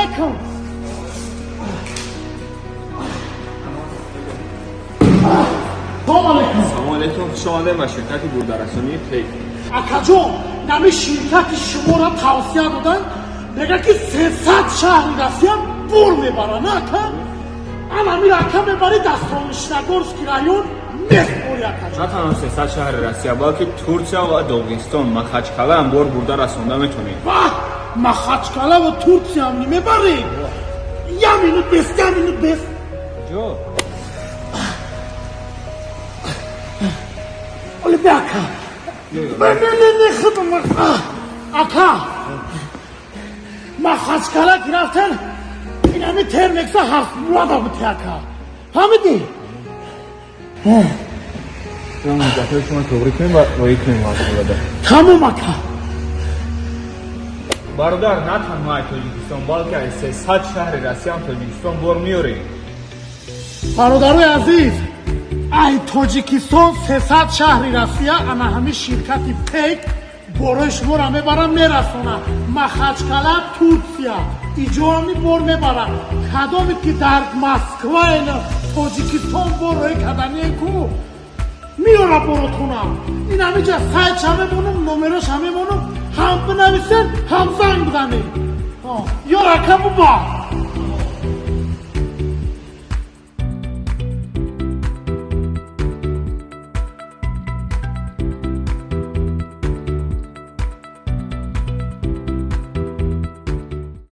Алейкум. Салом алейкум. Салом алейкум, хуш омадед ба ширкати бурдарасонии Пейк. Акаҷон, нами ширкати шуморо тавсия доданд, мега ки 300 шаҳри Россия бор мебаранд, ака. Ана ака, мебарӣ дар Солнечногорский район меспори, акаҷон. На танҳо 300 шаҳри Россия, балки Турсия ва Доғистон, Махачкала ҳам бор бурда расонда метавонед. Ваҳ, Махачкала ва Турсиям намебаред? Я минут бес, я минут бес. Ҷо. Оли, бе, ака. Не, не, не, не, худам. Ака, Махачкала ки рафтан, инами термекса ҳафтмулада бути, ака, фаҳмидӣ? Муҷҷатҳои шумо туғрӣ кунем ва роӣ кунем маҳсулода. Тамом, ака. Бародар, на танҳо аз Тоҷикистон, балки аз 300 шаҳри Россия ҳам Тоҷикистон бор меорем. Бародарои азиз, ай Тоҷикистон 300 шаҳри Россия ана ҳамин ширкати Пейк борои шуморо мебарам, мерасона. Махачкала, Турсия, иҷоами бор мебара. Кадоме ки дар Москва ина Тоҷикистон бор рои кардание ку, меёра боротона. Ин ҳамиҷа сайтша мемонам, номероша мемонам, ҳам бинависен, ҳам занг бизанед. Ё, ака, буба.